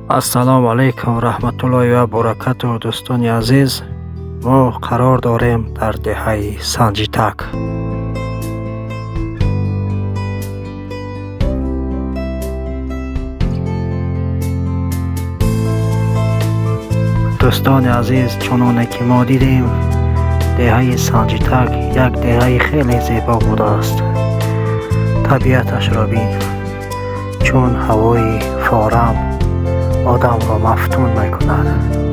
Ассалому алайкум раҳматуллоҳи ва баракатуҳ, дӯстони азиз. Мо қарор дорем дар деҳаи Санҷитак. Дӯстони азиз, чуноне ки мо дидем, деҳаи Санҷитак як деҳаи хеле зебо будааст. Табиаташро бин, чун ҳавои форам одамро мафтун мекунад.